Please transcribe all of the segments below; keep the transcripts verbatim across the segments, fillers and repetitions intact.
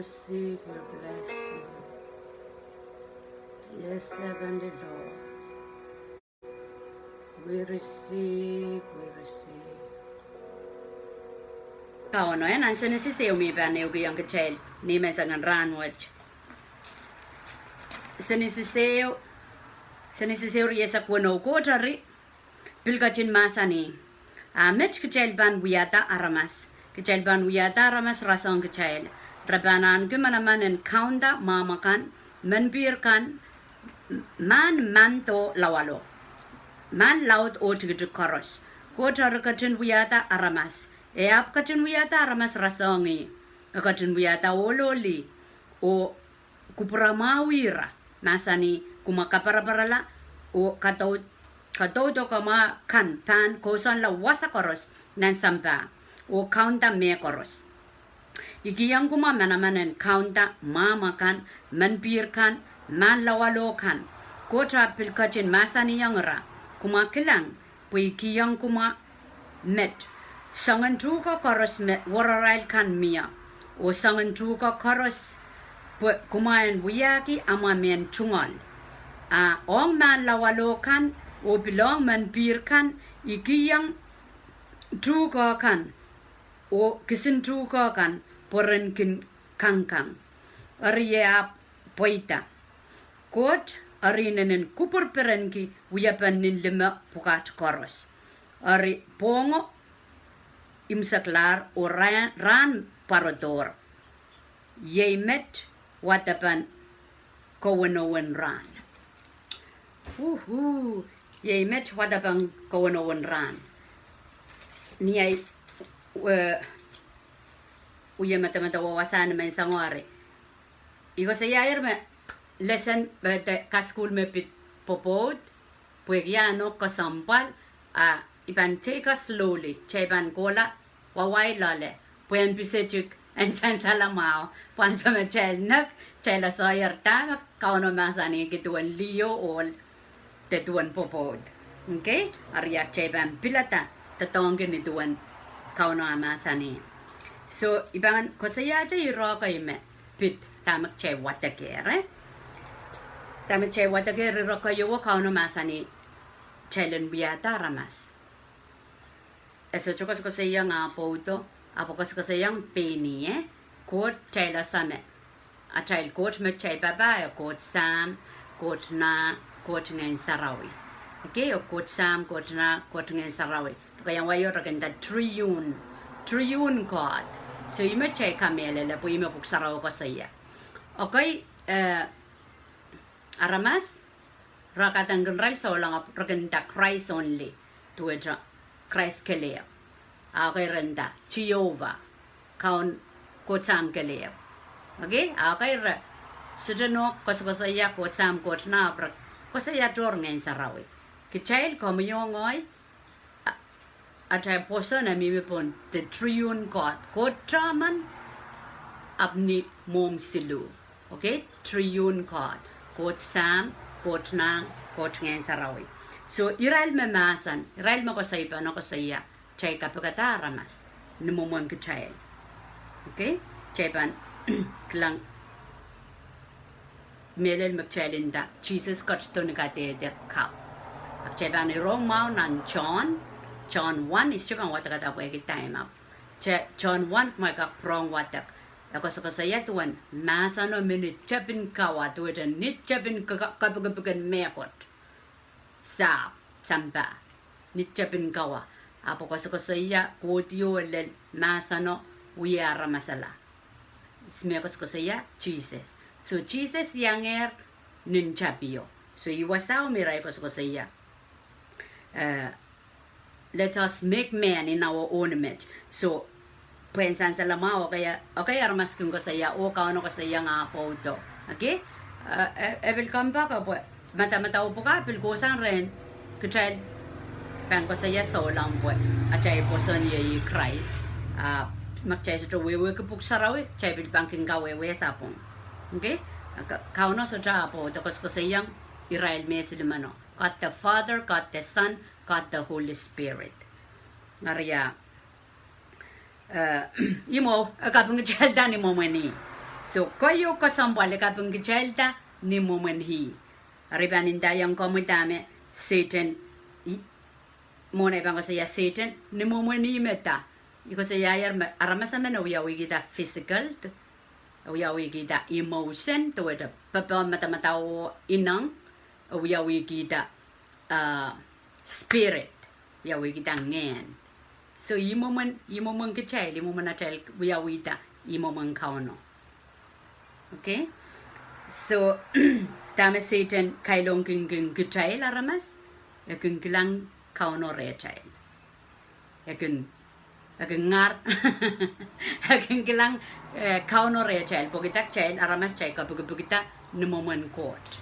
Receive your blessing. Yes, Heavenly Lord. We receive, we receive. Kauno, eh, nan Senesis ehu me I pahn ehukihong kitail ni menseng en rahnwet. Senesis ehu, Senesis ehu rieisek weneu. Koht eri pil ketin mahsanih: A met kitail pahn wiahda aramas. Kitail pahn wiahda aramas rasehng kitail. Re pahn ahneki manaman en kaunda mwahmw akan, menpihr kan, m-, mahn, mahn doh lawalo, mahn laud oh tikitik koaros. Koht eri ketin wiahda aramas. E ahpw ketin wiahda aramas rasehng ih. E ketin wiahda ohlolih oh kupwuramwahwih ira, mahsanih: Kumwa kaparaparala oh kadou-, kadoudokamwa kan pahn kousoanla wasa koaros nan sampah, oh kaunda mehkoaros. I kihong kumwa manaman en kaunda mwahmw akan, menpihr kan, mahn lawalo kan. Koht ahpw pil ketin mahsanihong ira: Kumwa kilang, pwe I kihong kumwa met soangen tuhke koaros me werarail kan mie, oh soangen tuhke koaros, pwe kumwa en wiahki amwa mehn tungoal. A ong mahn lawalo kan, oh pil ong menpihr kan, I kihong tuhke kan, oh kisin tuhke kan, pwe ren kin kangkang. Eri e ahpw pweida. Koht eri inenen kupwur perenki wiepen nin lime pwukat koaros. Eri pwongo imwseklahr oh rahn, rahn pwarodohr. Iei met wadepen kawenowen rahn. Uhu, iei met wadepen kawenowen rahn. Ni ahi, eh, wie medemedewe wasahn menseng eri, I koasoiaier me lesen, eh, de kasukuhl me pid pwopwoud, pwehki e nohk kesempwal, a I pahn take us slowly, kitail pahn kohla wahwai loale, pwehn pisetik en sansal mwahu, pwe ansou me kitail nek, kitail koasoier dahme Kauno mahsanihki duwen liho ohl de duwen pwopwoud. Okay? Eri kitail pahn pilada doadoahngki ni duwen Kauno ah mahsanih. So, I pahn koasoiahte ire kei me pid dahme kitail wadekehr, eh? Dahme kitail wadekehr, ire keieun Kauno mahsanih kitail en wiahda aramas. E sohte koasokoasoiong ah pwoudo, ahpw koasokoasoiong pein ih, eh? Koht kitail ese me atail Koht me kitail papah, eh, Koht Sahm, Koht Nah, Koht Ngehn Sarawi. Okay, oh Koht Sahm, Koht Nah, Koht Ngehn Sarawi. Pwe iang wai ire kin nda triune, triune God. So ih me kitail kamehlele, pwe ih me Pwuhk Sarawi koasoia. Okay, eh, aramas, re kadaneki irail souleng ahpw re kin nda Christ only, duwehte Krais kelehpw. A okay, re nda Jehovah, Kaun Koht Sahm kelehpw. Okay, a okay, re sohte nohk koasokoasoia Koht Sahm, Koht Nah, ahpw re koasoia tohr Ngehn Sarawi. Kitail, komwi oh ngehi, a, atail pwoson e mihmi pohn the triune God. Koht Taman, ahpw ni mwohmw siluh. Okay, triune God. Koht Sahm, Koht Nah, Koht Ngehn Sarawi. So, irail me mahsen, irail me koasoipene koasoia, kitail kapikada aramas ni mwomwen kitail. Okay, kitail pahn kilang mehlel me kitail nda Sises ketido ni kadehde kapw. Ahpw kitail pahn irong mwahu nan John, John one, I sohte pahn wadekada pwehki time ahpw. Te-, John one, ma I kak pwurehng wadek. E koasokoasoia duwen mahseno me ni tepin kawa, duwehte ni tepin ka-, ka-, kapikipik en mehkot. Sahpw, sampah, ni tepin kawa. Ahpw koasokoasoia kohdo lel mahseno wia aramasala. Ihs me koasokoasoia? Sises. So Sises iangehr nin tapio. So ih wasao me irail koasokoasoia, eh, let us make man in our own image. So, pwehn sansal mwahu, okay, okay, aramas kin koasoia, oh Kauno koasoiong ah pwoudo. Okay? Eh, eh, e pil kompoake pwe madamadau pwukat pil kohsang rehn kitail pahn koasoia souleng pwe atail pwoson iei Krais. Ah, ma kitail sohte wehwehki Pwuhk Sarawi, kitail pil pahn kin kawehwe sapwung. Okay? Ka-, Kauno sohte ah pwoudo, koasokoasoiong irail me siluh meno. God the Father, God the Son, God the Holy Spirit. Eri, eh, ih mwo, e kapingkitailda ni mwomwen ih. So, keieu kesempwal e kapingkitailda ni mwomwen ih. Eri I pahn ndaiong komwi dahme Sehdan, i-, mwohn ei pahn koasoia Sehdan ni mwomwen ih me da. I koasoiaier me aramas emen e wiawihkihda physical, e wiawihkihda emotion, duwehte popohl, madamadau, ineng, e wiawihkihda, uh, spirit, wiawihkihda ngehn. So, ih mwomwen, ih mwomwen kitail, ih mwomwen atail wiawihda, ih mwomwen Kauno. Okay? So, dahme Sehdan kailongki kitail aramas, e kin kilang Kauno rehtail. E kin, e kin ngar, e kin kilang, eh, Kauno rehtail, pwehki kitail aramas kitail kapikipikda ni mwomwen Koht.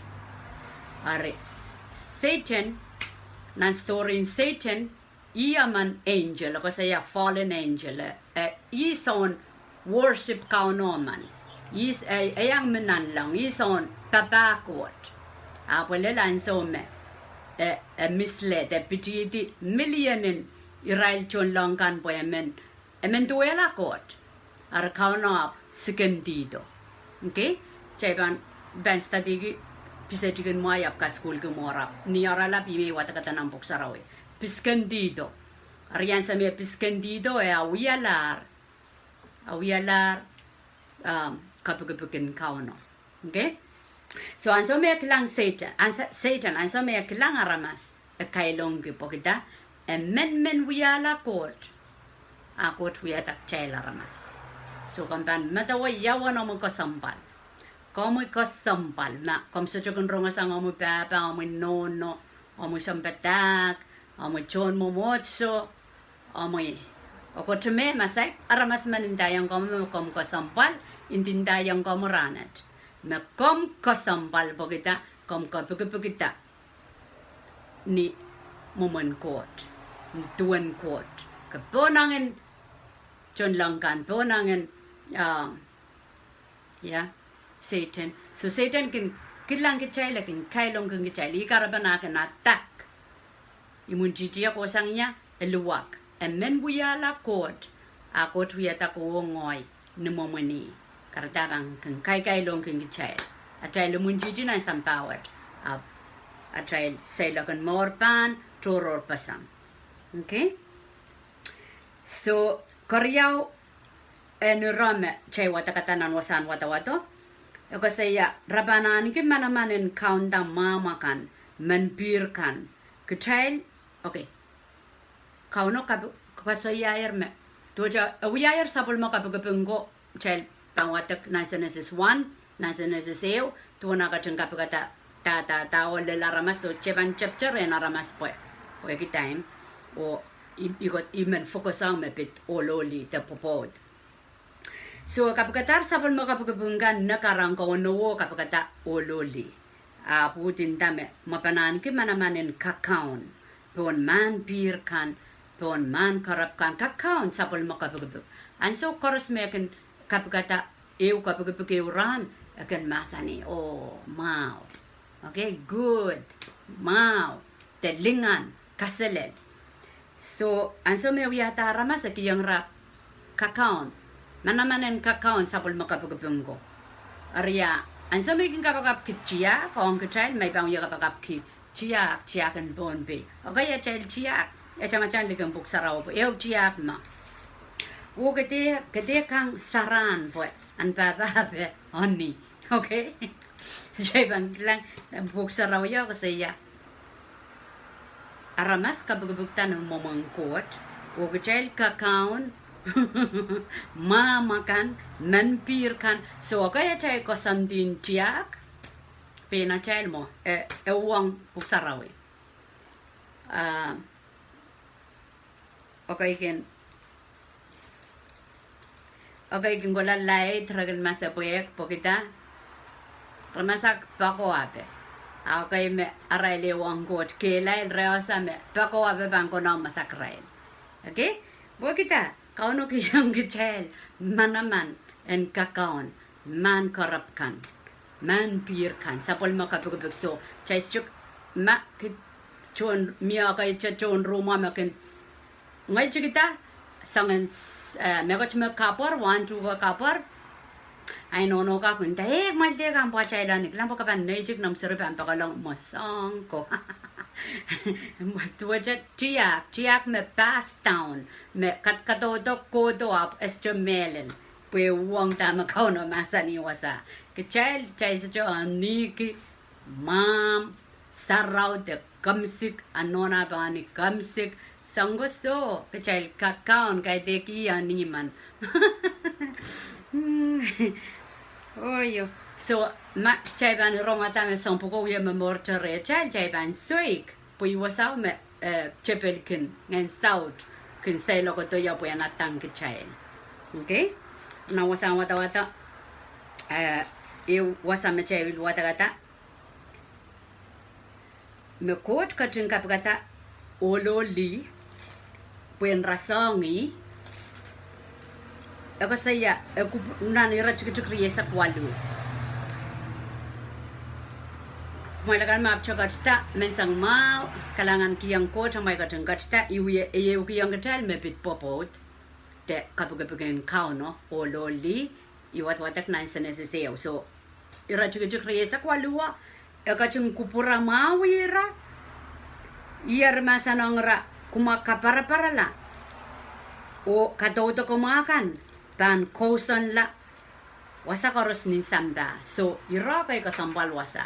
Eri, Sehdan, nan story en Sehdan, ih emen angel, e koasoia fallen angel, eh, eh, ih soun worship Kauno emen. Ih s-, eh, eh, iang mi nanleng, ih soun papah koht. Ahpw lel ansou me, eh, eh, misled, eh, pitihdi million en irail tohnleng kan pwe emen, emen duwehla Koht. Eri Kauno ahpw sikendihdo. Okay? Kitail pahn, pahn studyki, pisetikin mwahi ahpw kasukuhlki mwohn ahpw. Ni oaralap ih me I wadekada nan Pwuhk Sarawi. Pisikendihdo. Eri ansou me pisikendihdo e wialahr, e wialahr, um, kapikipikin Kauno. Okay? So ansou me e kilang Sehdan, ansa-, Sehdan, ansou me e kilang aramas, e kailongki pwehki dah, emen men wiahla Koht, a Koht wiahda kitail aramas. So komw pahn medewe ia uwen omwi kesempwal. Komwi kesempwal, ma komw sohte kin rongosang omwi pahpa, omwi nohno, omwi sounpadahk, omwi tohn mwomwohdiso, omwi, oh Koht me, ma saik aramas men ndaiong komwi me komw kesempwal, I ndaiong komwi rahnwet me komw kesempwal pwehki dah, komw kapikipikda ni mwomwen Koht, ni duwen Koht. Ke pohnangin tohnleng kan, pohnangin, ah, ia, Sehdan. So Sehdan kin kilang kitail, e kin kailongki kitail, ih kahrepen ah kin attack. Imwintihti e kohsang ia, e luwak. Emen wiahla Koht, a Koht wiahda kowe ngehi ni mwomwen ih. Kahrehda pahn kin kaikailongki kitail. Atail imwintihti nan sampah wet, ahpw atail seiloak en mour pahn tohrohrpeseng. Okay? So, keriau, en ire me kitail wadekada nan wasahn wadawado, e koasoia, re pahn ahneki manaman en kaunda mwahmw akan, menpihr kan. Kitail, okay. Kauno kapi-, koasoiaier me, duwehte e wiahier sapwellime kapikipik ko, kitail pahn wadek nan Senesis one, nan Senesis ehu, duwen ah ketin kapikada, da, da, da, oh lel aramas, oh kitail pahn tepte rehn aramas pwe, pwehki time, oh i, i, i men focus ong me pid ohloli de pwopwoud. So, kapikadahr sapwellime kapikipik kan, ne karankauno oh kapikada ohloli. Ahpw uhdi nda me, ma pahn ahneki manaman en kakaun, pohn mahnpihr kan, pohn mahn kerep kan, kakaun sapwellime kapikipik. Ansou koaros me e kin kapikada ehu kapikipik ehu rahn, e kin mahsanih, oh, mwahu. Okay, good. Mwahu. De lingan, kaselel. So, ansou me wiahda aramas e kihong ira kakaun. Manaman en kakaun sapwellime kapikipik ko. Eri ia, ansou me I kin kapakapki tiahk, ong kitail, ma I pahn wie kapakapki tiahk, tiahk en Pohnpei. Okay, atail tiahk, e tangatang likin Pwuhk Sarawi pwe ehu tiahk me, oh ke dehr, ke dehr kang sarahn pwe ahn pahpahpe, honey. Okay? Kitail pahn kilang, Pwuhk Sarawi e koasoia, aramas kapikipikda ni mwomwen Koht, oh kitail kakaun, mwahmw akan, menpihr kan, so okay, atail koasoandi tiahk, pein atail mwo, e, e uhwong Pwuhk Sarawi. Ah, okay, kin, okay, kin kohla laid, re kin masepwehk, pwehki dah, re masak pako ape. Ah, okay, me arail ehuong Koht kehlail, re ese me pako ape pahn konehng masak irail. Okay? Pwehki dah, Kauno kihong kitail manaman en kakaun, mahn kerep kan, mahnpihr kan, sapwellime kapikipik. So, kitail sohte, ma ki tohn, mie okay, te tohn ruhmwo me kin ngeitikihda, soangen, eh, mehkot me kapwor, one, two ko kapwor, Ahi nohno ka kin nda, eh, mwail de kan pwatail ni, kilang pwe ke pahn neitik, noumw seri pahn poakohng mwo soang ko. Duwehte tiahk, tiahk me pass down, me kadkadaudo kohdo ahpw e sohte mehlel. Pwe e uhwong dahme Kauno mahsanih wasa. Kitail, kitail sohte ahniki mwahmw, sarawi de kemsik, a nohn ahpw ahniki kemsik, soang ko soh, kitail kak kaun, kaidehk ih a niman. Oh, io. So, ma, kitail pahn rongada me soang pwukoa wie momourte rehtail, kitail pahn soik, pwe ih wasao me, eh, tepel kin, ngehn saut, kin seiloak kodoia pwe en adang kitail. Okay? Nan wasahn wadawad, eh, ih wasa me kitail pil wadakada. Me Koht ketin kapikada ohl oh lih, pwehn rasehng ih, e koasoia, e kup-, nan iretikitik rieisek waluh. Kumwail akan me ahpwte ketida, menseng mwahu, kalahngan kihong Koht, amwail ketin ketida, ih wie, e ehukihong kitail me pid pwopwoud, de kapikipik en Kauno, ohl oh lih, ih wadwadek nan Senesis ehu. So, iretikitik rieisek waluh, e ketin kupwuramwahwih ira, ih eri mahsanihong ira, kumwa kaparaparala, oh kadaudokomwa kan, pahn kousoanla, wasa koaros nin sampah. So, ira kei kesempwal wasa.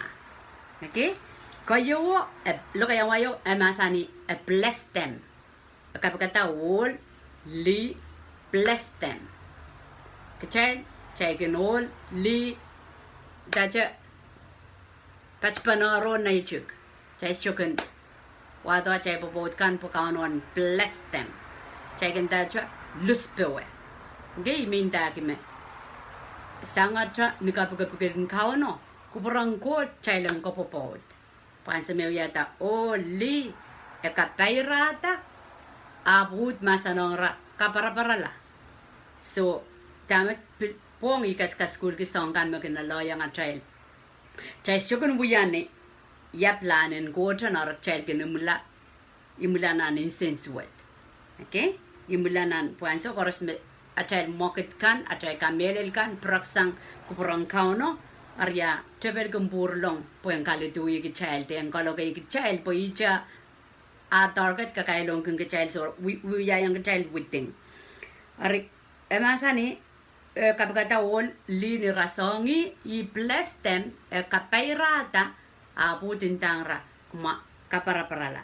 Okay? Keieu, e, lokaiahn wai o, e mahsanih, e bless them. E kapikada ohl, lih, bless them. Kitail, kitail kin ohl, lih, dahte, patpene oh neitik. Kitail sohte kin wahdo atail pwopwoud kan pwe Kauno en bless them. Kitail kin dahte, lus powe. Okay, I men dahki me sangete ni kapikipik en Kauno, kupwuren Koht kitail en kopwopwoud. Pwe ansou me wiahda ohl, lih, e kapairada, ahpw uhd mahsanihong ira kaparaparala. So, dahme pil-, pwong I kaskasukuhlki soahng kan me kin lelohng atail. Kitail sohte kin wia ni iap lahn en Koht en, eri kitail kin imwila, imwila nan nsensuwed. Okay? Imwila nan, pwe ansou koaros me atail mwekid kan, atail kamehlel kan, pireksang kupwuren Kauno, eri ah tepel kin pwuralong, pwe en kaliduwih kitail, de en kaloke kitail, pwe ihte ah target kakailongkin kitail, so, wi-, wiahiong kitail widing. Eri, e mahsanih, e kapikada ohl, lih ni rasehng ih, I bless them, e kapairada, ahpw uhd ndahng ira, kumwa kaparaparala.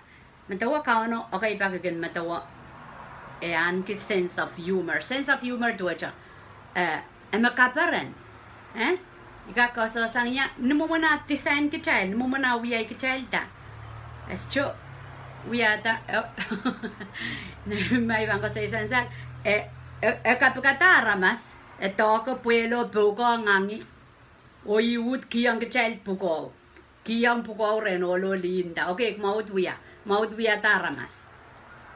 Medewe Kauno, okay, pak I kin medewe, e ahneki sense of humor. Sense of humor duwehte, e, e me kaperen. Eh? I kak koasoakoasang ia, ni mwomwen ah design kitail, ni mwomwen ah wiahki kitail da. E sohte wiahda, e, ma I pahn koasoia sansal, e, e, e kapikada aramas, e doahke pwehlo pwukoa ngangi, oh ih uhd kihong kitail pwukoa. Kihong pwukoa rehn ohl oh lih nda. Okay, kumwa uhd wia, kumwa uhd wiahda aramas.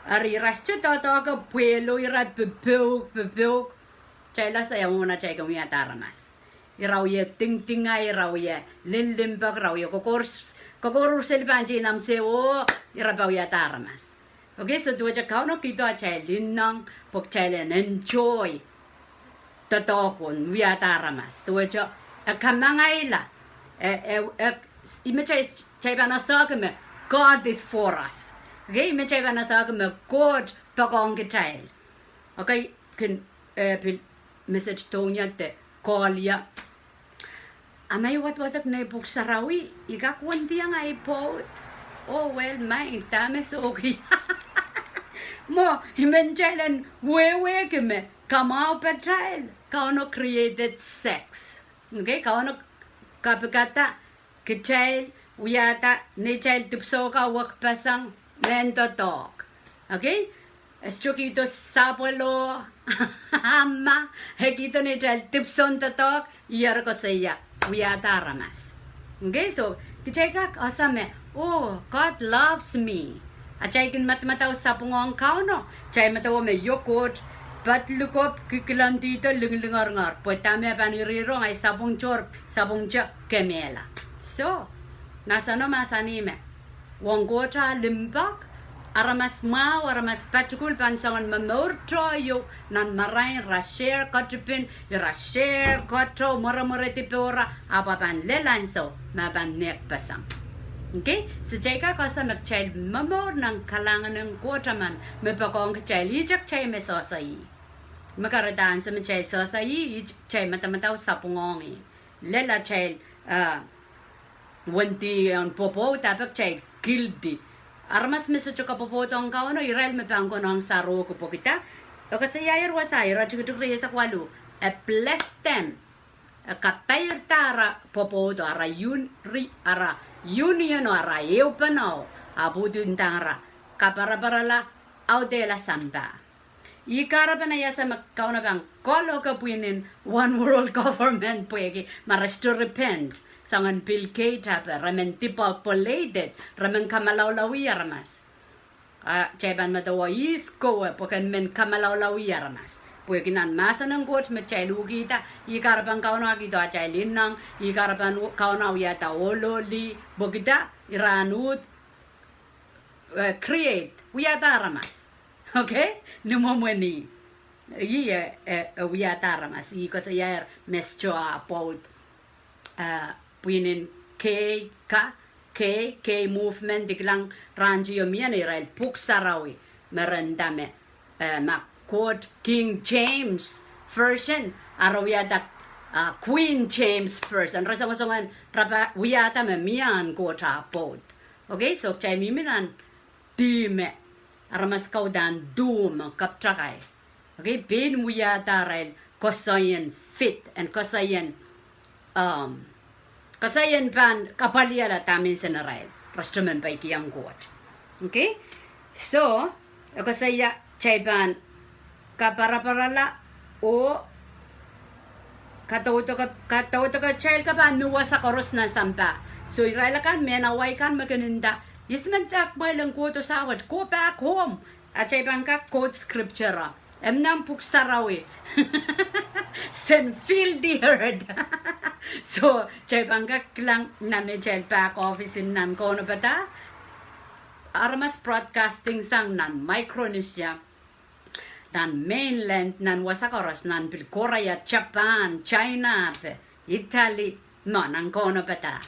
Eri ira sohte doadoahke pwehlo, ira popouk, popouk. Kitail ese ia mwomwen atail kin wiahda aramas. Ira wie dingdingai, ira wie limlimpoak, ira wie kokour-, kokour seli pahn teinan se oh, ira pahn wiahda aramas. Okay, so duwehte Kauno kihdo atail ineng, pwe kitail en enjoy doadoahk en wiahda aramas. Duwehte, e kamangaila, e, e, e, I men kitail, kitail pahn esehki me, God is for us. Okay, I men kitail pahn esehki me, Koht poakohng kitail. Okay, kin, e, pil message dohng ie de, call ie. A ma I wadwadek nei pwuhk sarawi, I kak wendiong ahi pwoud. Oh, well, ma I dahme sohki. Mwo, I men kitail en wehwehki me, kamwahu patail, Kauno created sex. Okay, Kauno kapikada, kitail, wiahda, neitail dipwisou kan wekpeseng, mehn doadoahk. Okay? E sohte kihdo sapwelo, a ma, e kihdo neitail dipwisoun doadoahk, ih eri koasoia, wiahda aramas. Okay, so, kitail kak ese me, oh, God loves me. Atail kin madamadau sapwung ong Kauno, kitail medewe me io Koht, ped likopw, kikilengdido, linglingeringer, pwe dahme e pahn irihrong ahi sapwung tohr, sapwungte kemehla. So, mahseno mahsanih me, ong Koht ah limpoak, Aramas mwahu, aramas patikul pahn soangen momour tohto ieu nan marain, ra share ketipin, ira share ketipin, mweremweredi pohra, ahpw e pahn lel ansou me e pahn mehkpeseng. Okay? So kitail kak ese me kitail momour nan kalahngan en Koht emen me poakohng kitail, ihte kitail me sehse ih. Me kahrehda ansou me kitail sehse ih, kitail madamadau sapwung ong ih. Lel atail, eh, wendi en pwopwoud, ahpw kitail guilty. Aramas me sohte kapwopwoud ong Kauno, irail me pahn konehng sarohki pwehki dah? E koasoiaier wasa, ire tikitik rieisek waluh. E bless them. E kapeirda ara pwopwoud, ara un-, ri-, ara union, ara ehupene, ahpw udahn ndahng ira, kaparaparala, audehla sampah. Ih kahrepen iasada me Kauno pahn kaloke pwihn en one world government pwehki ma re sohte repent. Soangen Bill Gates ape, re men depopulated, re men kamalaulauih aramas. A kitail pahn medewe ihs kowe pwe ken men kamalaulauih aramas. Pwehki nan mahsen en Koht me kitail uhkihda, ih kahrepen Kauno kihdo atail ineng, ih kahrepen Kauno wiahda ohl oh lih, pwehki dah? Ira en uhd, eh, create, wiahda aramas. Okay? Ni mwomwen ih. Ih, eh, eh, eh, wiahda aramas. Ih koasoiaier me sohte pwoud, eh, pwihn en K, ka, K, K movement, I kilang rahn teio mie irail pwuhk sarawi me re nda me, eh, ma Koht King James Version, a re wiahda, ah, Queen James Version. Re songosongen, re pahn wiahda me mie en Koht ah pwoud. Okay, so kitail mihmi nan dih me aramas kaudahn duhme kaptakai. Okay, pein wiahda arail koasoien fit, en koasoien, um, koasoien pahn kapwaiada dahme insen irail, re sohte men peikiong Koht. Okay? So, e koasoia kitail pahn kaparaparala oh kadaudoke, kadaudoke kitail ke pahn mi wasa koaros nan sampah. So, irail akan, mehn Hawaii kan me kin nda, "Ismen dak mwail en kohdo sahwet, go back home." A kitail pahn kak quote scripture, e mih nan pwuhk sarawi. Send filthy earth. So, kitail pahn kak kilang nan atail back office en nan kaunopada, aramas broadcasting sang nan Micronesia, nan mainland, nan wasa koaros, nan pil Korea, Japan, China, pe Italy, ma nan kaunopada.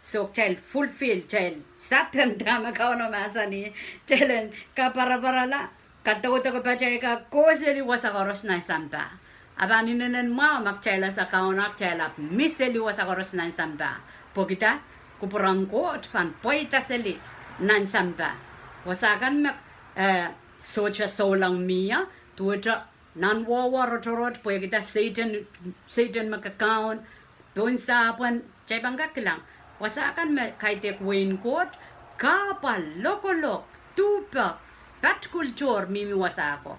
So kitail fulfill, kitail sapeng dahme Kauno mahsanih, kitail en kaparaparala, kadaudoke pahtail kak kohseli wasa koaros nan sampah. A pahn inenen mwahu ma kitail ese Kauno, kitail ahpw miseli wasa koaros nan sampah. Pwehki dah? Kupwur en Koht pahn pweida seli nan sampah. Wasa kan me, eh, sohte souleng mie, duwehte nan wehwe rotorot, pwehki dah? Sehdan, Sehdan me kakaun, pohn sahpwen, kitail pahn kak kilang. Wasa kan me kaidehk wehin Koht, kahpwal, lokolok, duhpek, patkul tohr mihmi wasa ko.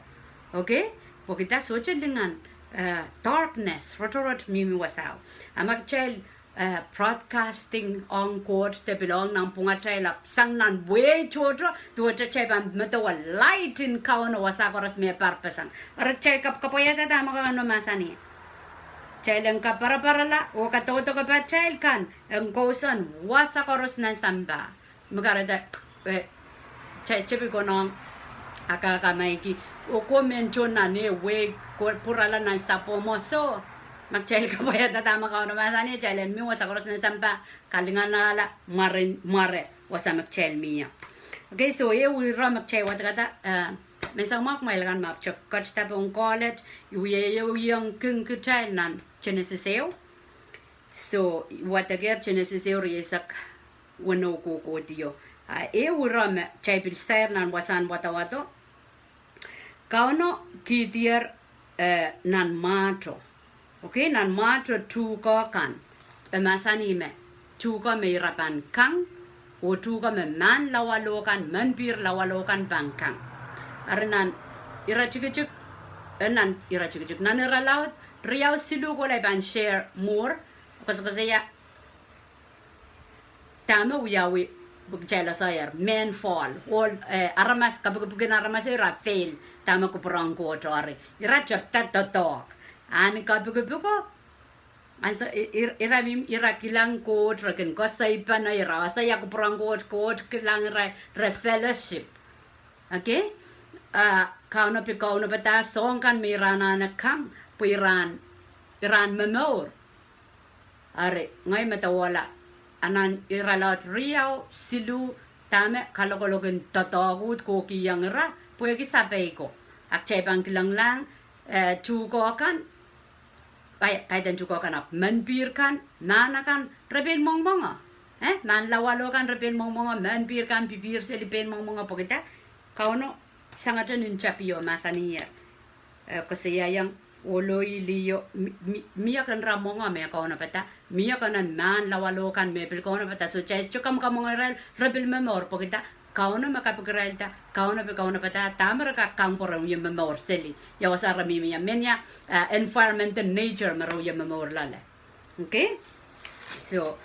Okay? Pwehki dah? Sohte lingan, eh, darkness, rotorot mihmi wasao. A ma kitail, eh, broadcasting ong Koht de pil ong nanpwungatail ahpw sang nan wehi tohto, duwehte kitail pahn medewe light en Kauno wasa koaros me parpeseng. Eri kitail kapwaiada dahme Kauno mahsanih. Kitail en kaparaparala oh kadaudoke pahtail kan en kousoan wasa koaros nan sampah. Me kahrehda, eh, kitail sohte pil konehng akakamaiki, oh ko men tohn nan eh wehi, ko pwurala nan sapwomw. So, ma kitail kapwaiada dahme Kauno mahsanih, kitail en mih wasa koaros nan sampah, kalinganahla mwaren, mware wasa me kitail mie. Okay, so ehu ire me kitail wadekada, eh, menseng mwahu kumwail kan ma kitail ketida pohn college, I wie, I wie ong kin kitail nan Genesis ehu. So, I wadekehr Genesis ehu rieisek weneu kohkohdio. A ehu ire me kitail pil sair nan wasahn wadawado, Kauno kihdier, eh, nan mwahto. Okay, nan mwahto tuhke kan. E mahsanih me tuhke me ira pahn kang, oh tuhke me mahn lawalo kan, menpihr lawalo kan pahn kang. Eri nan ire tikitik, eh, nan ire tikitik, nan ire laud riau siluh kohla I pahn share mwuhr, koasokoasoia dahme wiawi, pwe kitail ese ire, men fall. Ohl, eh, aramas, kapikipik en aramas ira fail dahme kupwur en Koht eri. Ira tepda doadoahk. Ahn kapikipiko, ansou, i-, i-, ira mih, ira kilang Koht, re kin koasoipene, ira koasoia kupwur en Koht, Koht kilang ira, re fellowship. Okay? Ah, Kauno pil kaunopada soahng kan me ira anahne kang, pwe ira en, ira en momour. Ari, ngehi me dawehla, anahn ira laud riau, siluh, dahme kalokolok en doadoahk uhd kohkihong ira, pwehki sapeiko. Ahpw kitail pahn kilenglahng, eh, tuhke kan, pai-, paidan tuhke kan ahpw, menpihr kan, mahn akan, re pein mwengimwengo. Eh, mahn lawalo kan, re pein mwengimwengo, menpihr kan, pipihr seli pein mwengimwengo, pwehkida, Kauno, sangete nin tapio mahsanier. Eh, koasoiaiong, ohl oh lih oh, mi-, mi-, mie ken ira mwenge me kaunopada, mie ken en mahn lawalo kan me pil kaunopada, soh kitail sohte kamwenge irail, re pil momour pwehkida, Kauno me kapikirailda, Kauno pil kaunopada, dahme re kak kang pwe re wie momour seli, ia wasa re mihmi ie, mehnia, eh, environment and nature me re wie momour loale. Okay? So,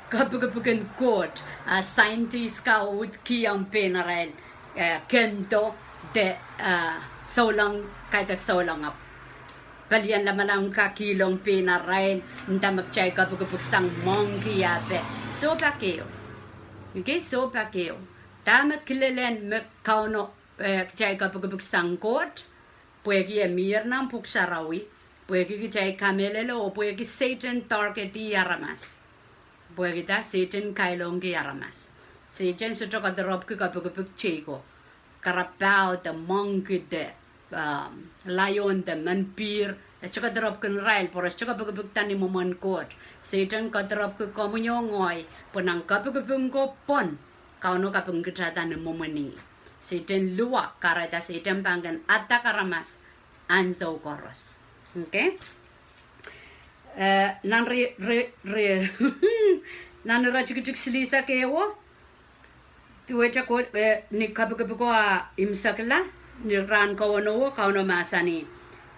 kapikipik en Koht, ah, scientist ka uhd kihong pein arail, eh, kendo de, ah, souleng, kaidehk souleng ahpw. Pelien lamalam ka kihlong pein arail, nda me kitail kapikipik sang monkey ape. Sohte pak ehu. Okay, sohte pak ehu. Dahme kilelen me Kauno, eh, kitail kapikipik sang Koht, pwehki e mier nan Pwuhk Sarawi, pwehki kitail kamehlele oh pwehki Sehdan target-i aramas. Pwehkida Sehdan kailongki aramas. Sehdan sohte kadoropwki kapikipik teiko. Karapau de monkey de, um, lion de menpihr. E sohte kadoropwki irail, pwe re sohte kapikipikda ni mwomwen Koht. Sehdan kadoropwki komwi oh ngehi, pwe nan kapikipik ko pwon, Kauno kapikipikda ni mwomwen ih. Sehdan luwak, kahrehda Sehdan pahn kin attack aramas ansou koaros. Okay? Eh, nan ri, ri, ri, nan ire tikitik silihsek ehu, duwehte Koht, eh, ni kapikipiko a imwisekla, ni rahn kawenewo, Kauno mahsanih,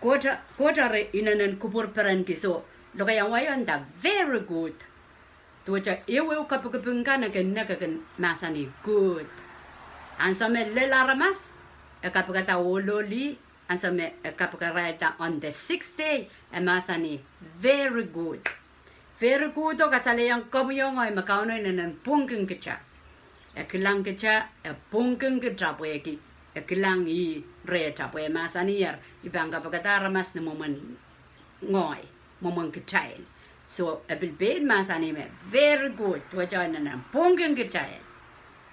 Koht, Koht eri inenen kupwur perenki, soh, lokaiahn wai o nda very good. Duwehte ehuehu kapikipik kan e kin nek e kin mahsanih good. Ansou me lel aramas, e kapikada ohl oh lih, ansou me e kapikirailda on the sixth day, e mahsanih very good. Very good o kasalehiong komwi oh ngehi me Kauno inenen pwungkin kitail. E kilang kitail, e pwungkin kitail pwehki e kilang ih rehtail pwe e mahsaniher, I pahn kapikada aramas ni mwomwen ngehi, mwomwen kitail. Soh, e pil pein mahsanih me very good, duwehte e inenen pwungkin kitail.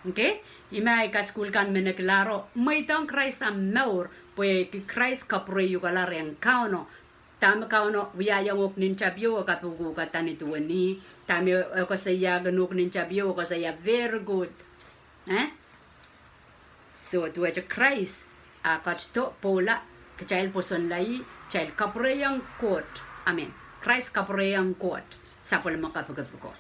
Okay? Ih me ahi kasukuhl kan me nekilahr oh mweidohng Krais nan mour, pwehki Krais kapwureiukala rehn Kauno. Dahme Kauno wiahiong uhk nin tapio, e kapikipikada ni duwen ih. Dahme e koasoiahkin uhk nin tapio, e koasoia very good. Eh? Soh, duwehte Krais a ketido pwoula, kitail pwosonla ih, kitail kapwureiong Koht. Amen. Krais kapwureiong Koht. Sapwellime kapikipiko.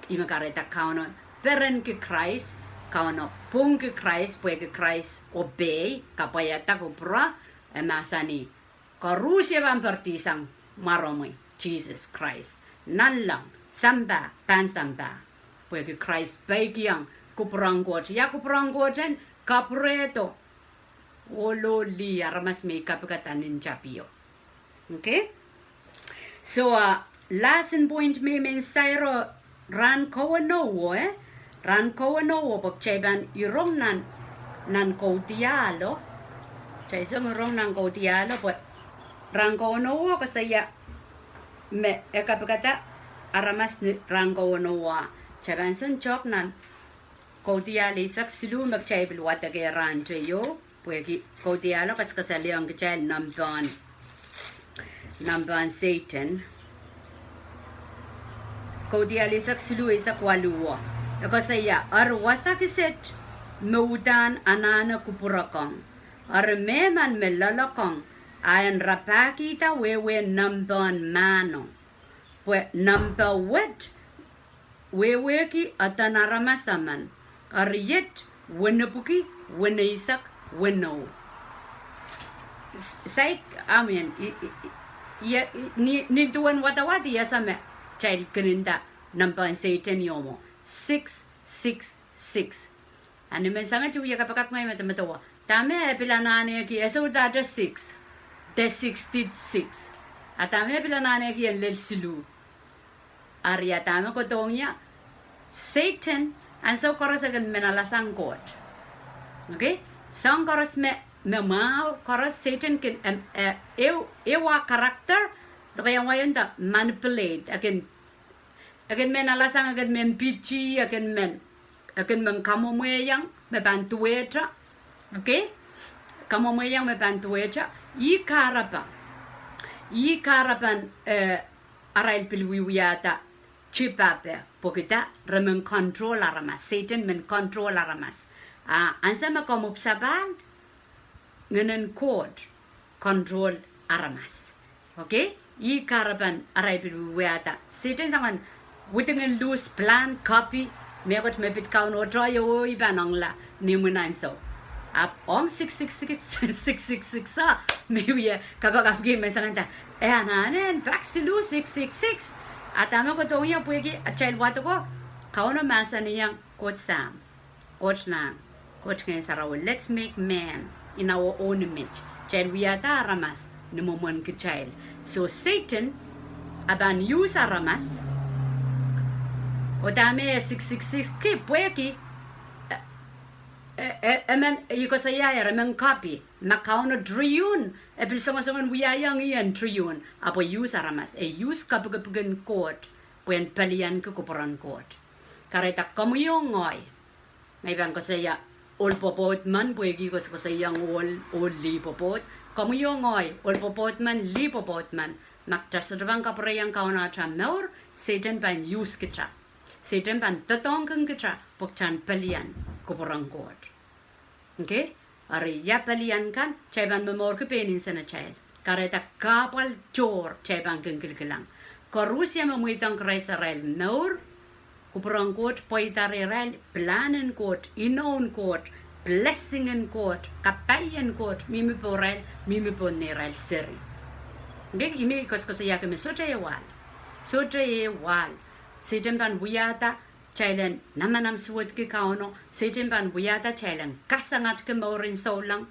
Ih me kahrehda Kauno perenki Krais, Kauno pwungki Krais, pwehki Krais obey, kapwaiada kupwuro, e mahsanih, koaros pahn poaridi sang mwaromwi, Sises Krais. Nanleng, sampah, pahn sampah. Pwehki Krais peikiong kupwuren Koht. Ia kupwuren Koht en? Kapwurehdo ohl oh lih, aramas me I kapikada nin tapio. Okay? Soh, ah, last point me I men sair o rahn kawenewo, eh? Rahn kawenewo pwe kitail pahn irong nan, nan Kaudiahl o. Kitail song irong nan Kaudiahl o pwe rahn kawenewo koasoia me e kapikada aramas ni rahn kawenewo. Kitail pahn song tok nan Kaudiahl eisek siluh me kitail pil wadek rahn teio. Pwehki Kaudiahl o kaskasalehiong kitail nempehn, nempehn Sehdan. Kaudiahl eisek siluh eisek waluh o. E koasoia, eri wasa kiset me uhdahn anahne kupwurekohng. Eri mehmen me loalokong, a en rapahkihda wehwehn nempehn mahno. Pwe nempe wet wehwehki eden aramas emen, eri iet wenepwiki weneisek wenou. S-, saik, amen, i, i, i, i, ni, ni duwen wadawad, I ese me kitail kin nda nempehn Sehdan ieu mwo, six six six. A ni men sangete wia kapakap ngehi medemedewe, dahme e pil anahneki, e sohte six, de sixty six. A dahme e pil anahneki en lel siluh. Eri a dahme kohdohng ie, Sehdan ansou koaros e kin men alasang Koht. Okay? Soang koaros me, me mwahu koaros Sehdan kin, em, eh, ehu, ehu ah character, lokaia wai en nda manipulate, e kin, e kin men alasang, e kin men piti, e kin men, e kin men kamwomwehiong me pahn duwehte. Okay? Kamwomwehiong me pahn duwehte. Ih kahrepe. Ih kahrepen, eh, arail pil wiewiahda tipape, pwehki dah, re men control aramas. Sehdan men control aramas. Ah, ansou me komw ipwsapahl, Ngehnen Koht control aramas. Okay? Ih kahrepen arail pil wiewiahda. Sehdan soangen widingen luhs, plan, copy mehkot me pid Kauno, tohto ieu oh I pahn ongla ni imwin ansou. Ahpw ong six six six, six six six, ah, me wie kapakapki me soangen dah, e anahne en pak siluh six six six. A dahme kohdohng ie? Pwehki atail wadek ko, Kauno mahsanihong Koht Sahm, Koht Laud, Koht Ngehn Sarawi, let's make man in our own image. Kitail wiahda aramas ni mwomwen kitail. So Sehdan, e pahn use aramas. Oh dahme e six six six ki? Pwehki, eh, eh, eh, emen, I koasoiaier, emen copy. Ma Kauno triune, e pil songosong en wiahiong ih en triune, ahpw e use aramas, e use kapikipik en Koht, pwehn pelianki kupwuren Koht. Kahrehda komwi oh ngehi, ma I pahn koasoia ohl pwopwoud men, pwehki I koasokoasoiong ohl, ohl lih pwopwoud. Komwi oh ngehi, ohl pwopwoud men, lih pwopwoud men, ma kitail sohte pahn kapwureiong Kauno atail mour, Sehdan pahn use kitail. Sehdan pahn doadoahngkin kitail, pwe kitail en pelian kupwuren Koht. Okay? Eri ia pelian kan? Kitail pahn momourki pein insenatail. Kahrehda kahpwal tohr kitail pahn kin kilkilang. Koaros me mweidohng Krais arail mour, kupwuren Koht pweida rehrail, plan en Koht, inou en Koht, blessing en Koht, kapai en Koht, mihmi pohrail, mihmi pohn neirail seri. Okay? Ih me I koasokoasoiahki me sohte ehu ahl. Sohte ehu ahl. Sehdan pahn wiahda kitail en namanam suwedki Kauno. Sehdan pahn wiahda kitail en kasangadki mouren souleng.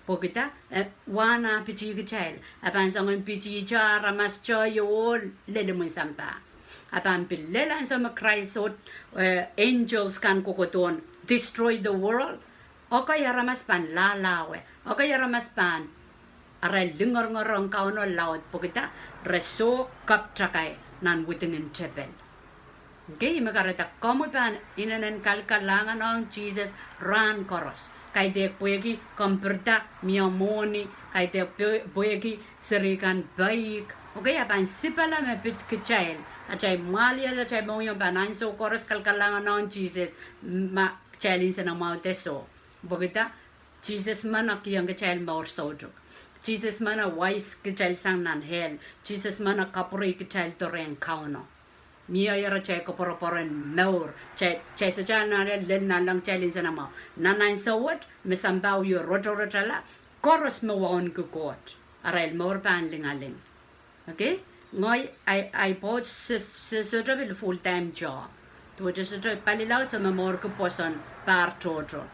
Pwehki dah? E wahn ah pitih kitail. E pahn soangen pitihte aramas tohto ieu oh lel imwin sampah. E pahn pil lel ansou me Krais oh, eh, angels kan kohkohdohn destroy the world. Ekei aramas pahn lahlahwe. Ekei aramas pahn, arail lingeringer ong Kauno laud pwehki dah? Re soh kapw takai nan widingen tepel. Okay, ih me kahrehda komwi pahn inenen kalkalahngan ong Sises rahn koaros. Kaidehk pwehki kompiuta mie mwohni, kaidehk pwe-, pwehki seri kan peik. Okay, a pahn sipala me pid kitail, atail mwahliel, atail mohngiong pahn ansou koaros kalkalahngan ong Sises, ma kitail insenemwahu de soh. Pwehki dah? Sises men e kihong kitail mour soutuk. Sises men e wais kitail sang nan hell. Sises men e kapwurei kitail doarein Kauno. Mie ire atail koapworopwor en mour. Kitail, kitail sohte anahne lel nanleng kitail insenemwahu. Nan ansou wet me sampah wie rotorotala, koaros me wauneki Koht, arail mour pahn lingaling. Okay? Ngehi, ahi, ahi pwoud se, se sohte pil full time job. Duwehte sohte palilaud, se momourki pwoson pahr tohto.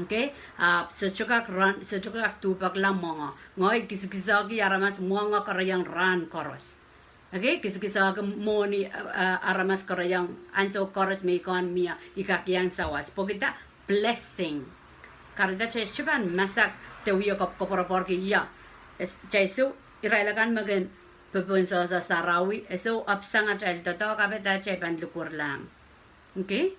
Okay? Ahpw se sohte kak run, se sohte kak duhpekla mwenge. Ngehi kisakisaohki aramas mwenge koaros rahn koaros. Okay? Kisakisaohki mwohni, eh, eh, aramas koaros ansou koaros me I kan mie, I kak iang sawas. Pwehki dah? Blessing. Kahrehda kitail sohte pahn masak de wie koap-, koapworopworki ia. Es, kitail soh, irail akan me kin popohn sohsa sarawi, e soh, ahpw sang atail doadoahk, kahrehda kitail pahn likwerlahng. Okay?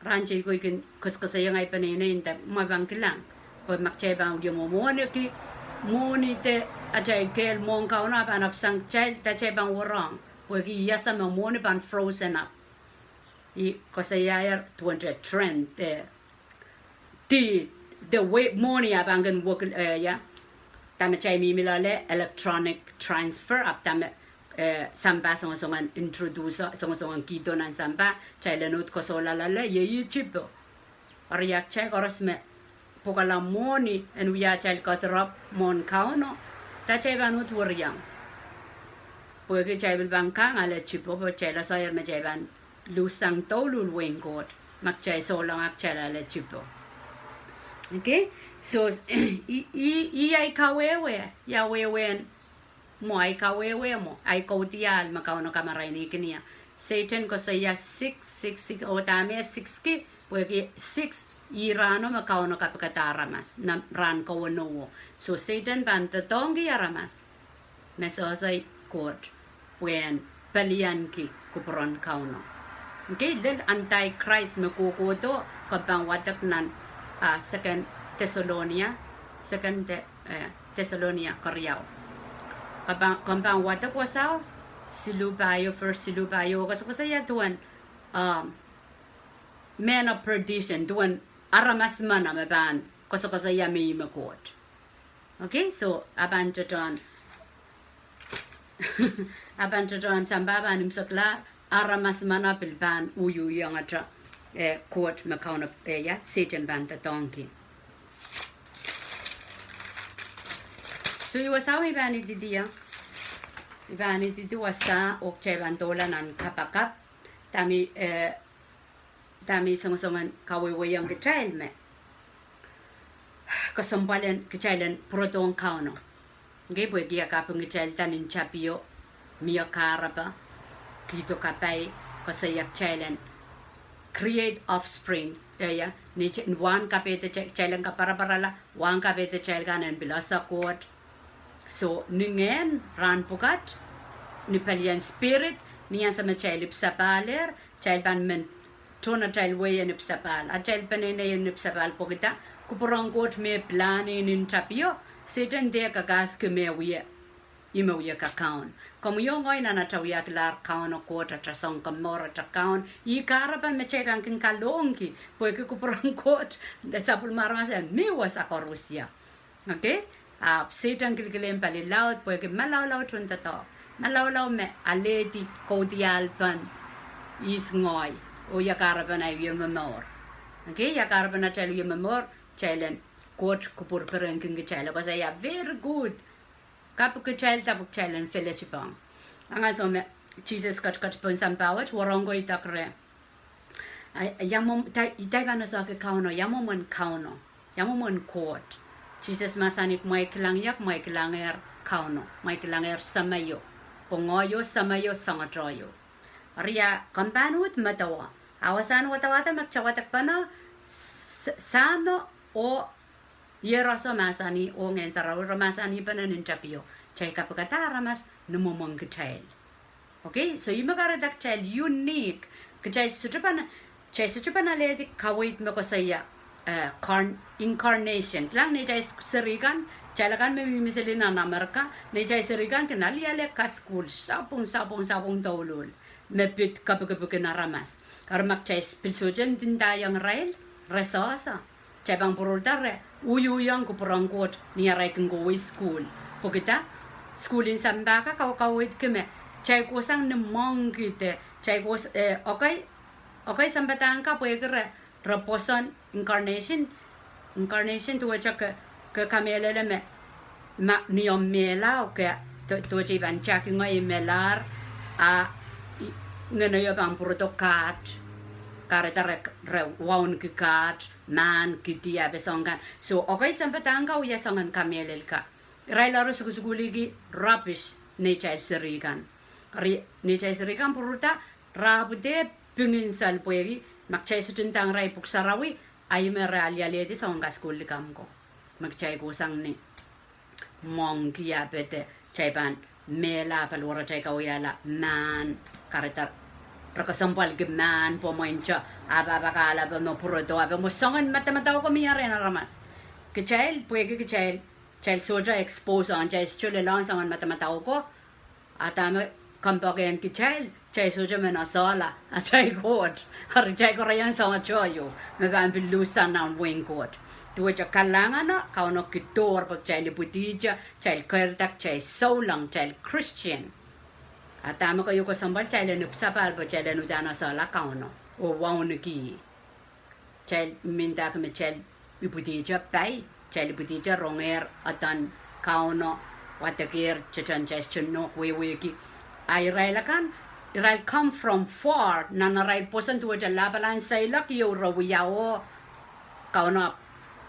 Rahn teikan I kin koasokoasoiong ahi peneinei nda ma pahn kilang. Pwe ma kitail pahn wie mwo-, mwohniki, mwohni de atail kehl mwohn Kauno, a pahn ahpw sang kitail, dah kitail pahn werehng? Pwehki I ese me mwohni pahn frozen up. I koasoiaier duwehte trend, eh, the, the way mwohni a pahn kin wekila, eh, ia. Dahme kitail mihmi loale, electronic transfer, ahpw dahme, eh, sampah songosong en introduce, songosong en kihdo nan sampah, kitail en uhd koasoia loale, iei, iei chipo. Eri ia kitail koaros me pwukala mwohni en wia atail kadirepw mwohn Kauno, dah kitail pahn uhd werihong? Pwehki kitail pil pahn kang ale chipo, pwe kitail asair me kitail pahn luhssang douluhl wehin Koht, ma kitail souleng ah kitail ale chipo. Okay? So, i, i, i ahi kawehwe, ia wehwehn mwo, ahi kawehwe mwo, ahi kaudiahl me Kauno kamarainihkin ie. Sehdan koasoia six six six, oh dahme six ki? Pwehki six Ih rahno me Kauno kapikada aramas nan rahn kawenowo. So Sehdan pahn doadoahngki aramas me sehse Koht pwehn pelianki kupwuren Kauno. Okay, lel anti-Christ me kohkohdo, komw pahn wadek nan, ah, Second Thessalonia, Second Te-, eh, Thessalonia keriau. Komw pahn, komw pahn wadek wasao, siluh pahieu, verse siluh pahieu, koasokoasoia duwen, um, man of perdition, duwen aramas meno me pahn koasokoasoia me ih me Koht. Okay, so, a pahn tohtohn, a pahn tohtohn sampah pahn imwiseklahr, aramas meno pil pahn uhiuhiong ata, eh, Koht me Kauno, eh, ia, Sehdan pahn doadoahngki. So, ih wasao me I pahn ididi, I pahn ididi wasao, oh kitail pahn doula nan kapakap, dahme, eh, dahme I songosongen kawehwehiong kitail me kesempwal en kitail en pwurodohng Kauno. Okay, pwehki e kaping kitailda nin tapio, mie kahrepe, kihdo kapai, koasoia kitail en create offspring, eh, ia, ni, ni wahn kapehde kitail, kitail en kaparaparala, wahn kapehde kitail kan en pil ese Koht. So, ni ngehn, rahn pwukat, ni pelien spirit, ni ansou me kitail ipwisapahl er, kitail pahn men tohn atail wehi en ipwisapahl, atail peneinei en ipwisapahl pwehkida, kupwuren Koht me pilahn nin tapio, Sehdan de kakahski me wie, ih me wie kakaun. Komwi oh ngehi nan ata wiakilahr Kauno Koht, ata Sounkomour, ata Kaun, ih kahrepen me kitail pahn kin kalohngki, pwehki kupwuren Koht, de sapwellime aramas e mih wasa koaros ia. Okay? Ahpw Sehdan kilkilen pali laud, pwehki malaulau tohn doadoahk. Malaulau me alehdi kaudiahlpen ihs, ngehi, oh ia kahrepen ahi wie momour. Okay? Ia kahrepen atail wie momour, kitail en Koht kupwur perenki kitail. Koasoia very good. Kapikitailda pwe kitail en fellowship ong. Ansowo me Sises ketiket pohn sampah wet, wahnpoaron ko idek reh, a, ia mwomw, kitail, kitail pahn esehki Kauno, ia mwomwen Kauno, ia mwomwen Koht. Sises mahsanih, kumwail kilang ie, kumwail kilangehr Kauno, kumwail kilangehr Semeio, pwe ngehi oh Semeio soangotohio. Eri a komw pahn uhd medewe, a wasahn wadawad me kitail wadekpene, S-, Sahmo oh Iehroso mahsanih, oh Ngehn Sarawi, re mahsanihpene nin tapio, kitail kapikada aramas ni mwomwen kitail. Okay, so ih me kahrehda kitail unique, kitail sohte pahn, kitail sohte pahn alehdi kaweid me koasoia, eh, carn-, incarnation. Kilang neitail s-, seri kan, kitail akan me mihmi seli nan Amerika, neitail seri kan kin aliale kasukuhl sapwung, sapwung, sapwung douluhl me pid kapikipikin aramas. Eri ma kitail s-, pil sohte ndinda iang irail, re sehse. Kitail pahn pwururda re uhiuhiong kupwuren Koht ni arail kin kohwei sukuhl. Pwehkida, sukuhl en sampah ka kau-, kaweidki me kitail kohsang ni moangki de, kitail kohs-, eh, okay, okay, sampah dang ka pwehki re, re pwoson incarnation, incarnation duwehte ke, ke kamehlele me, ma, ni omw mehla, okay, du-, duwehte I pahn taki ngehi melahr, a, i, ngeneio pahn pwurodo kaht, kahrehda re, re wauneki kaht, mahn, kidi, ape soangen kan. So, okay, sampah dang ka wia soangen kamehlele ka. Irail eri sukusukuhliki rubbish neitail seri kan. Eri neitail seri kan pwururda, re ahpw de pingin sal pwehki, ma kitail sohte ndahng irail pwuhk sarawi, a ih me re alialehdi soangen kasukuhl likamw ko. Me kitail kohsang ni moangki ape de, kitail pahn mehla paliwaratail kawiahla mahn, kahrehda re kesempwalki mahn, pwe mwein te, a pahpa kahlepe me pwurodo, ape mwo soangen madamadau ko mie rehn aramas. Kitail, pwehki kitail, kitail sohte expose ong, kitail sohte lelohng soangen madamadau ko, a dahme kompoakehn kitail, kitail sohte men esehla atail Koht. Eri kitail koaroiong soangotohio me pahn pil luhssang nan wehin Koht. Duwehte kalahngan, Kauno kidohr pwe kitail ipwidihte, kitail keirda, kitail souleng, kitail Christian. A dahme keieu kesempwal, kitail en ipwisapahl pwe kitail en uhdahn esehla Kauno oh wauneki. Kitail mendahki me kitail ipwidihte pai, kitail ipwidihte rongehr adan Kauno, wadekehr, teten kitail sohte nohk wehwehki. A irail akan, irail come from far, nan arail pwoson duwehte lapalahn seiloak ieu re wia oh Kauno ahpw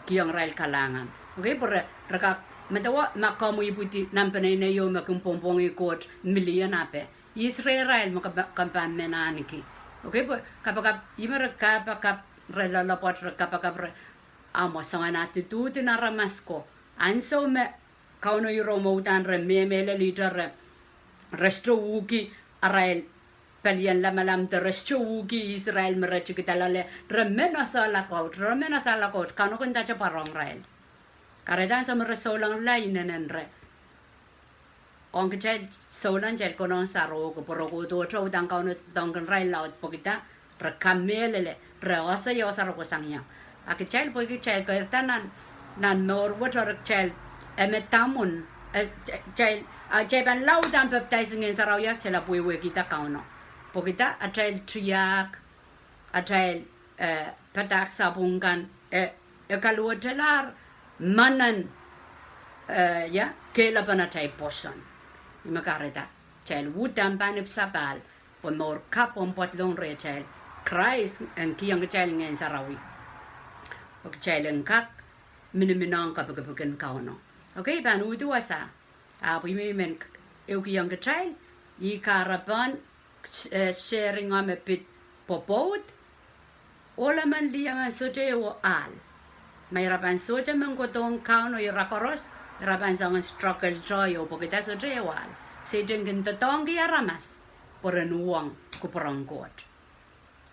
kihong irail kalahngan. Okay, pwe re, re kak medewe ma komw ipwidi nan peneineio me kin pwongpwongih Koht million ape. Ihs rehrail me komw, komw pahn men ahneki. Okay, pwe kapakap, ih me re kapakap re loalopwoat, re kapakap, re, a mwo soangen ah duduhdi en aramas ko. Ansou me Kauno iro mwomwen re mehlel ihte, re, re sohte uhki arail pelien lamalam de re sohte uhki Israel me re tikida loale, re men esehla Koht, re men esehla Koht, Kauno kin dahte pwarohng irail. Kahrehda ansou me re souleng loale, inenen re ong kitail, souleng, kitail konehng sarohki pwe re kohdohte uhdahn Kauno doadoahngkin irail laud pwehki dah? Re kamehlele, re ese ia sarawi sang ie. A kitail, pwehki kitail keirda nan, nan mour wet, eri kitail, e me damun, e, kitail, a kitail pahn laud en pepdais Ngehn Sarawi, a kitail ahpw wehwehkihda Kauno. Pwehki dah? Atail tiahk, atail, eh, padahk sapwung kan, eh, e kaluwetalahr manaman, eh, ia, kehlepen atail pwoson. Ih me kahrehda kitail uhdahn pahn ipwsapahl, pwe mour kapw en pwoatlong rehtail. Krais en kihong kitail Ngehn Sarawi pwe kitail en kak miniminiong kepikipik en Kauno. Okay, pahn uhdi wasa. Ahpw I men, men k-, ehukihong kitail, ih kahrepen, eh, sharing o me pid pwopwoud, ohl emen, lih emen sohte ehu ahl. Ma ira pahn sohte men kohdohng Kauno, ira koaros, ira pahn soangen struggle tohto, pwehki dah? Sohte ehu ahl. Sehdan kin doadoahngki aramas pwe ren uhwong kupwuren Koht.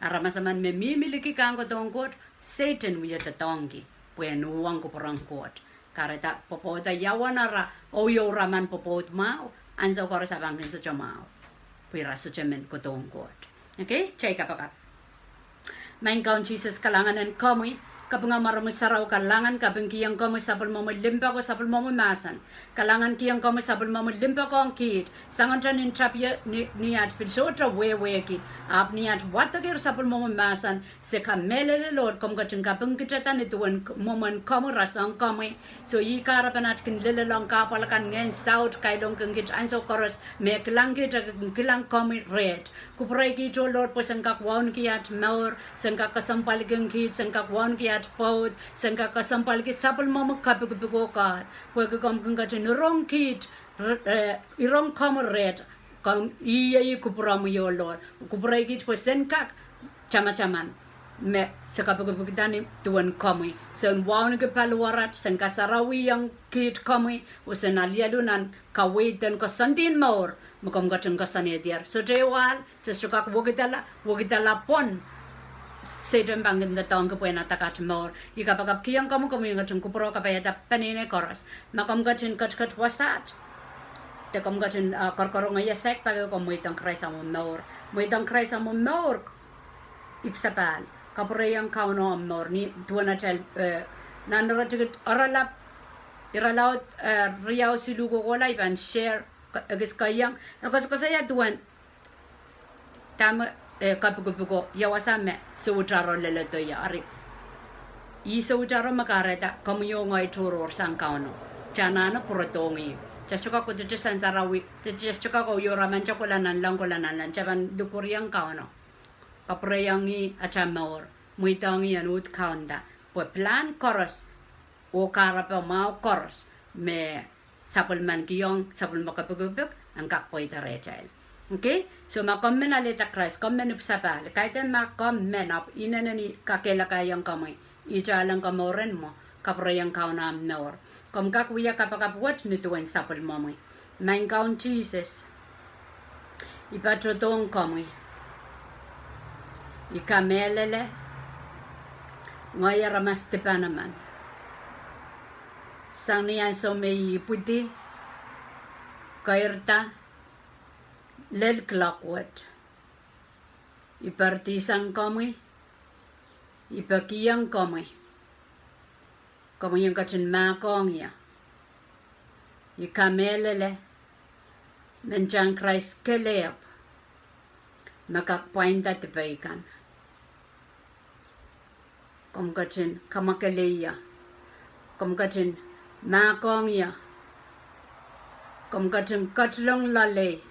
Aramas emen me mihmi liki kan kohdohng Koht, Sehdan wie doadoahngki pwe en uhwong kupwuren Koht. Kahrehda pwopwoud a ia uwen ara, oh ia ira men pwopwoud mwahu, ansou koaros a pahn kin sohte mwahu pwe ira sohte men kohdohng Koht. Okay, kitail kapakap. Maing Kaun Sises, kalahngan en komwi, kapinga mwaromwi sarawi, kalahngan, kapingkihong komwi sapwellimomwi limpoak oh sapwellimomwi mahsen. Kalahngan kihong komwi sapwellimomwi limpoak ong kiht, soangen tohn tapio ni, ni at pil sohte wehwehki, ahpw ni at wadekier sapwellimomwi mahsen, se kamehlele Lord, komw ketin kapingkihda ni duwen k-, mwomwen komwi, rasehng komwi. So ih kahrepen at kin lelehng kahpwal akan, Ngehn Saut kailongkin kiht ansou koaros, me kilang kiht, e kin kilang komwi reht. Kupwurei kiht oh Lord pwe sen kak wauneki at mour, sen kak kesempwalki kiht, sen kak wauneki at pwoud, sen kak kesempwalki sapwellimomwi kepikipik oh God. Pwehki komw kin ketin irong kiht, r-, eh, irong komwi reht, komw iei kupwuromwi oh Lord. Kupwurei kiht pwe sen kak tamataman me se kepikipikda ni duwen komwi. Sen wauneki paliwarat, sen kasarawiong kiht komwi, oh sen alialu nan kaweid en koasoandi en mour me komw ketin koasoanehdier. Sohte ehu ahl, se sohte kak wekidala, wekidala pwon. Sehdan pahn kin doadoahngki pwe en adak at mour. I kapakapkihong komwi, komwi en ketin kupwure kapaiada peneinei koaros. Ma komw ketin ketiket wasaht, de komw ketin, ah, korokorongehr saik pak, komw mweidohng Krais amw mour. Mweidohng Krais amw mour, ipwsapahl. Kapwurehiong Kauno amw mour ni duwen atail, eh, nan iretikitik oaralap, iralaud, eh, riau siluh kohkohla I pahn share, k-, ekis keiong, e koasokoasoia duwen dahme, eh, kepikipiko, ia wasa me soutaro leledo ie, eri ih soutaro me kahrehda komwi oh ngehi tohrohr sang Kauno. Kitail anahne pwurodohng ih. Kitail sohte kak kohdohte Ngehn Sarawi, kitail sohte kak ioramante kohla nanleng, kohla nanleng, kitail pahn likwerihong Kauno, kapwurehiong ih atail mour, mweidohng ih en uhd kaunda pwe pilahn koaros oh kahrepe mwahu koaros me sapwellimankihong, sapwellime kepikipik, en kak pweida rehtail. Okay? So ma komw men alehda Krais, komw men ipwsapahl, kaidehn ma komw men, ahpw inenen I kakehlakaiong komwi, ihte alen komouren mwo, kapwurehiong Kauno amw mour. Komw kak wia kapakap wet ni duwen sapwellimomwi. Maing Kaun Sises, I patohdohng komwi. I kamehlele, ngehi aramas dipan emen. Sang ni ansou me I ipwidi, keirda, lel kilok wet, I poaridi sang komwi, I pekihong komwi, komwi en ketin mahkohng ie. I kamehlele, me ntahn Krais kelehpw me kak pwainda dipei kan. Komw ketin kamwakele ie. Komw ketin mahkohng ie. Komw ketin ketilong loalei.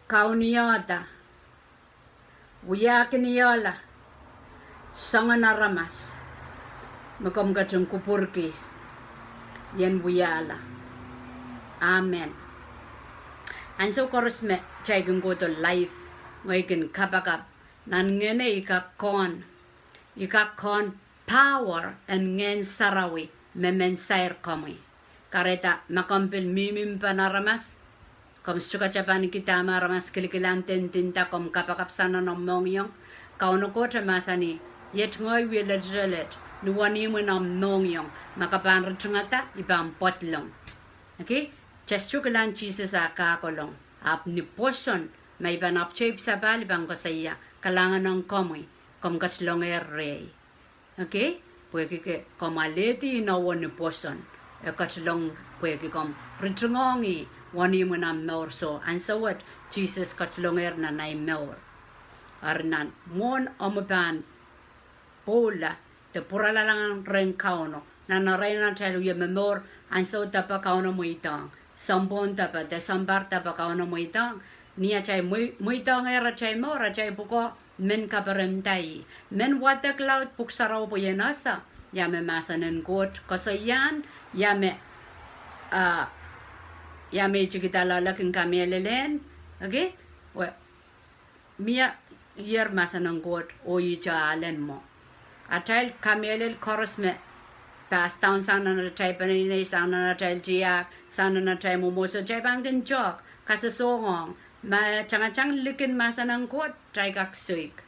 Kaunihda, wiahkinihala soangen aramas me komw ketin kupwurki I en wiahla. Amen. Ansou koaros me kitail kin kohdo live, ngehi kin kapakap, nan ngehne I kak kohn, I kak kohn power en Ngehn Sarawi me men sair komwi. Kahrehda ma komw pil mihmi mpen aramas, komw sohte kak pahn kihda me aramas kilikilang de ndinda komw kapakap sang nan omw mohngiong. Kauno Koht e mahsanih, iet ngehi wie leletelet ni wenihmw en omw mohngiong, ma ke pahn ritingada, I pahn pedolong. Okay? Just kilang Sises ah kahkolong. Ahpw ni pwoson, ma I pahn apwtehn sapahl I pahn koasoia, kalahngan ong komwi, komw ketilongehr rehi. Okay? Pwehki ke, komw alehdi inowo ni pwoson, e ketilong pwehki komw ritingohng ih wenihmw en omw mour. So, ansou wet Sises ketilongehr nan ei mour. Eri nan mwohn omw pahn pwoula de pwuralahng rehn Kauno, nan erein atail wie momour, ansou depe Kauno mweidohng, sounpwong depe, de sounpar depe Kauno mweidohng, ni atail mwei-, mweidohngehr atail mour, atail pwukoa men kaperenda ih. Men wadek laud Pwuhk Sarawi pwe I en ese ia me mahsen en Koht koasoiahn, ia me, ah, ia me I tikida loale kin kamehlelehng. Okay? Well, mie ier mahsen en Koht oh ihte alen mwo. Atail kamehlel koaros me pass down sang nan atail peneinei, sang nan atail tiahk, sang nan atail mwomwohdiso, atail pahn kin tehk, kasohsohng, ma e tangatang likin mahsen en Koht, atail kak soik.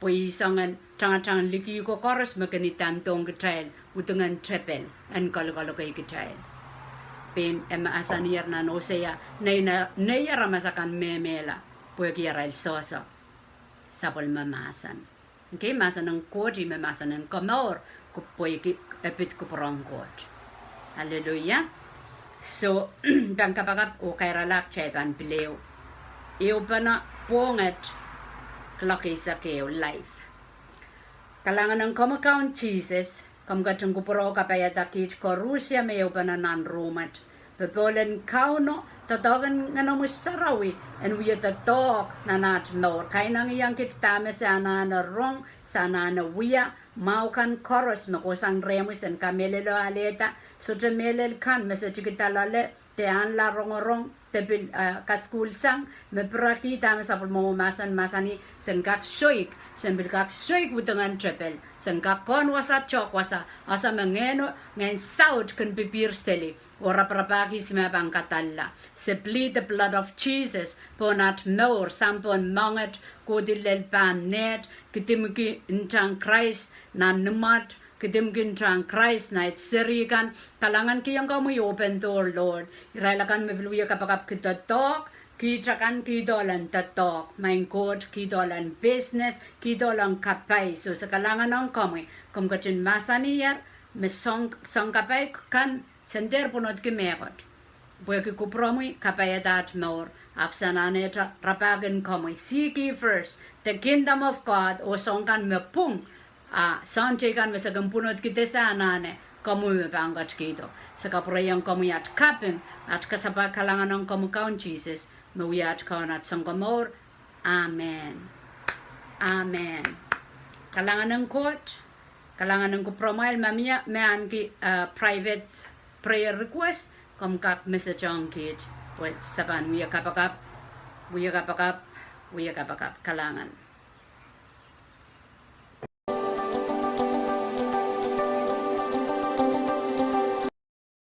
Pwe ih soangen tangatang liki ko koaros me kin idandohng kitail, udingen tepel, en kalokolokei kitail. Pein e mahsanier nan Hosea, nei, nei aramas akan mehmehla, pwehki arail sohso sapwellime mahsen. Okay, mahsen en Koht ih me mahsen en komour, ku-, pwehki e pid kupwur en Koht. Hallelujah. So, pahn kapakap oh kairala kitail pahn pil ehu. Ehupene pwuhng et, kuloak eisek ehu, life. Kalahngan ong komwi Kaun Sises, komw ketin kupwurou kapaiada kiht koarusie me ehupene nan room et. Popohl en Kauno, doadoahk en Ngehnomwi Sarawi en wie doadoahk nan at mour. Kainengieng kiht dahme se anahne rong, se anahne wia, mwahu kan koaros me kohsang rehmwi, sen kamehlele alehda, sohte mehlel kan me se tikida loale, de ahnla rongorong, de pil, eh, kasukuhl sang, me piraki dahme sapwellimomwi mahsen mahsanih, sen kak soik, sen pil kak soik udingen tepel, sen kak kohn wasa, tehk wasa, ese me Ngehno, Ngehn Saut kin pipihr seli oh raparapahki ihs me pahn kadallahng. Se plead the blood of Jesus pohn at mour, sang pohn moanget, kohdi lel pahn neht, kidimki ntahn Krais nan nimwat, kidimki ntahn Krais nan et seri kan. Kalahngankihong komwi open door, Lord. Irail akan me pil wie kapakapki doadoahk, kiht akan kihdohlen doadoahk. Maing Koht, kihdohlen business, kihdohlen kapai. So se kalahngan ong komwi, komw ketin mahsaniher me soang, soang kapai kan, sen dehr pwunodki mehkot. Pwehki kupwuromwi kapaiada at mour, ahpw se anahnehte rapahkin komwi. Seek ye first the kingdom of God, oh soang kan me pwung, a soahng teikan me se kin pwunodki de se anahne, komwi me pahn ketikihdo. Se kapwureiong komwi at kaping, at kasapahl, kalahngan ong komwi Kaun Sises, me wia at Kaun, at Sounkomour. Amen. Amen. Kalahngan ong Koht. Kalahngan ong kupwuromwail. Ma mie me ahneki, uh, private prayer request, komw kak message ong kiht, pwe se pahn wie kapakap, wie kapakap, wie kapakap. Kalahngan.